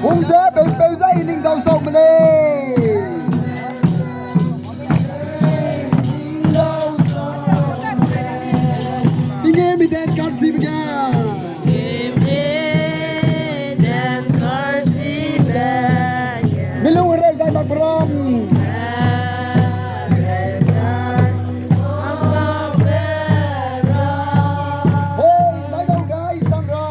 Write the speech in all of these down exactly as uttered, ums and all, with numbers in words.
Hungze peuze i ning dau sau me lei. Tingge mi den kan si bega. Mi lung rei dai mak bram. Hey, dai dau dai sang ra.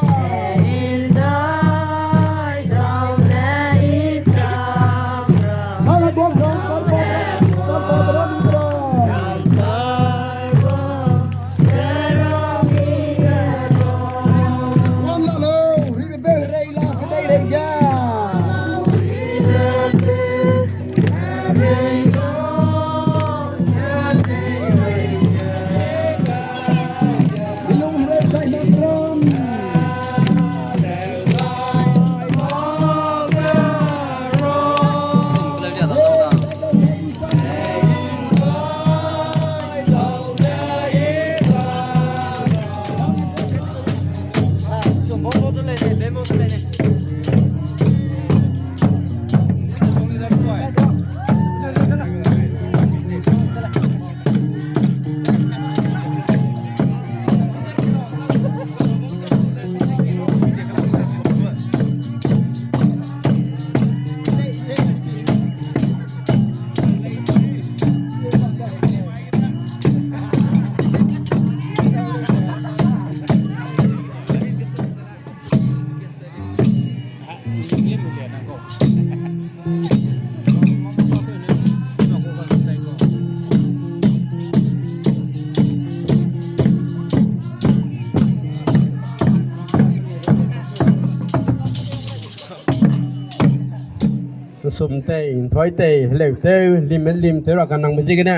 Nsum tei, nthoi tei, heleu teu, lim lim cheu ra kanangbe ziegene.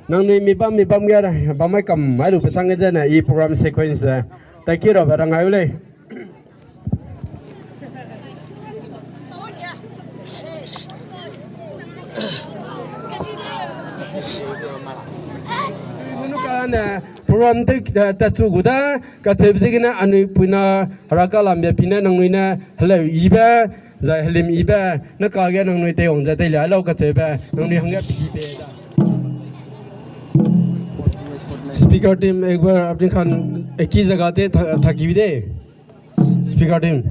Nangnui mi bam mi bam ge, bam mai kam, mai lu pesang ge zene, i program sequence ze. Thank you, Robert, rangai u lei. Nunu kane, program te, eh, tatchu gu da, kacheube ziegene anui puina, heraka lam bia pine nangnui ne, heleu ibe, zai helim ibe, ne kage nangnui teiwang ze teilia lau kacheube, nangnui hangge pibe da. Speaker team, ek bar apni khan ek hi jaga te tha-, thaki bi de. Speaker team.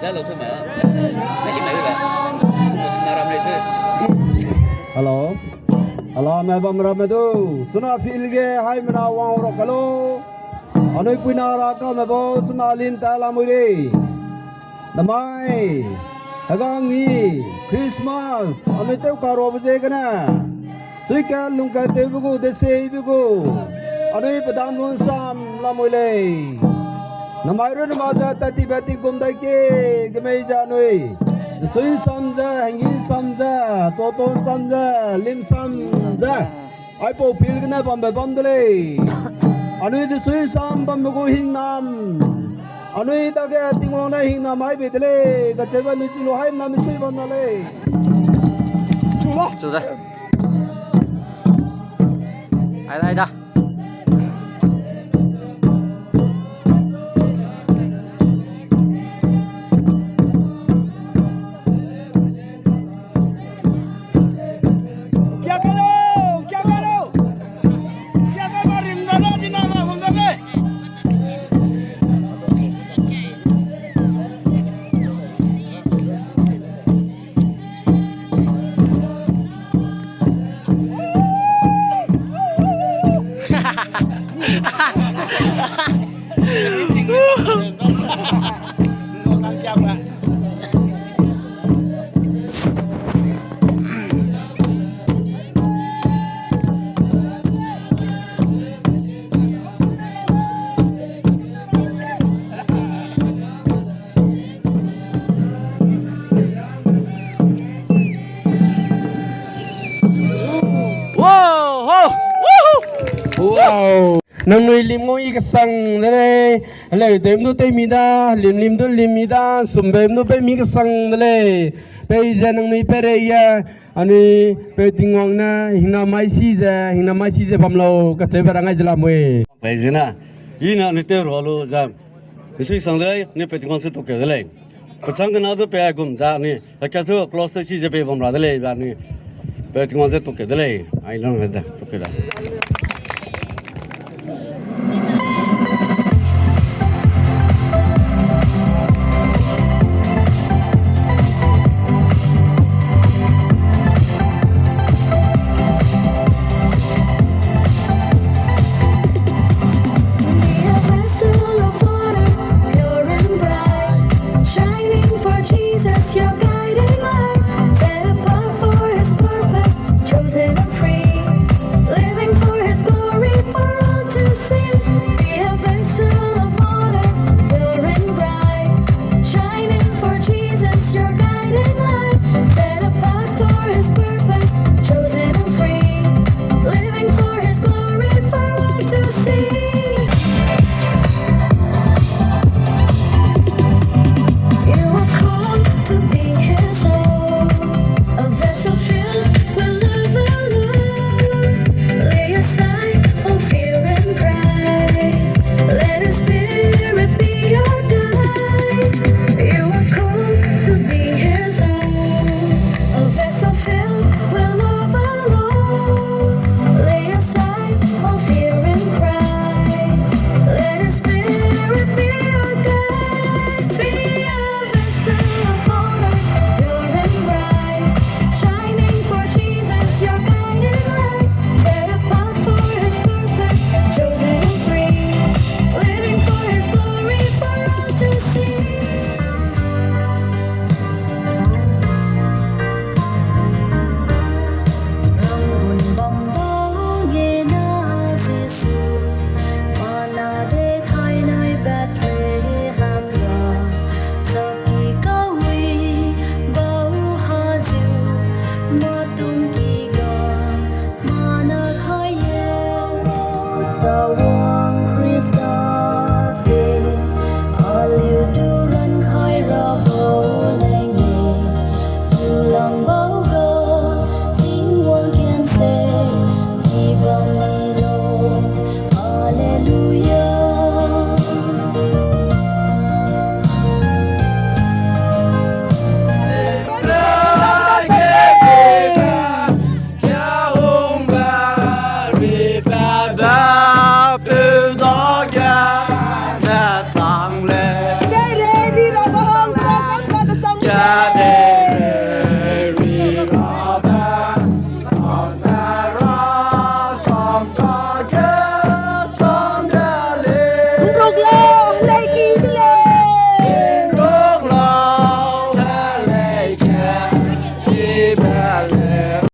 Hello. Hello, me bam ramme du. Chuna field ge haimena wang rok kalo. Anui puina ra kame bau chuna lim ta lamui lei. Namai, hegang i, Christmas, anui tew karobe ziegene. Suikat lungkat tewbe gu, deseibe gu. Anui pedam lun sam lamui lei. Namai runne ma ze tat tibe tingkum dai ke, gemei ze anui. Desui sam ze, hengi sam ze, toton sam ze, lim sam ze. Aipau field gene bambe bam de lei. Anui desui sam bambe gu hingnam. Anui dage Tingwang ne hingnam ai bei de lei. Kacheube anui chi lu haimena misui bam na lei. Chu da. Ai da, ai da. Kia kalo, kia kalo. Kia kalo, rim da da, dina ma hum da be. Wow! Ho! Woohoo! Wow! Nangnui lim ngau i kesang de lei, heleu tew du tew mi da, lim lim du lim mi da, sumbe du pe mi kesang de lei. Peize nangnui peirei ge, anui peu Tingwang ne, hingnam mai si ze, hingnam mai si ze bam lau, kacheube rang ai ze lamui. Peize na, i ne anui tew ra lu ze, misui sang de lei, anui peu Tingwang se tukeu de lei. Pechang kena du pe aigum ze anui, heka chu close tew chi ze pe bam ra de lei, ze anui, peu Tingwang se tukeu de lei, ai lang ze, tukeu da.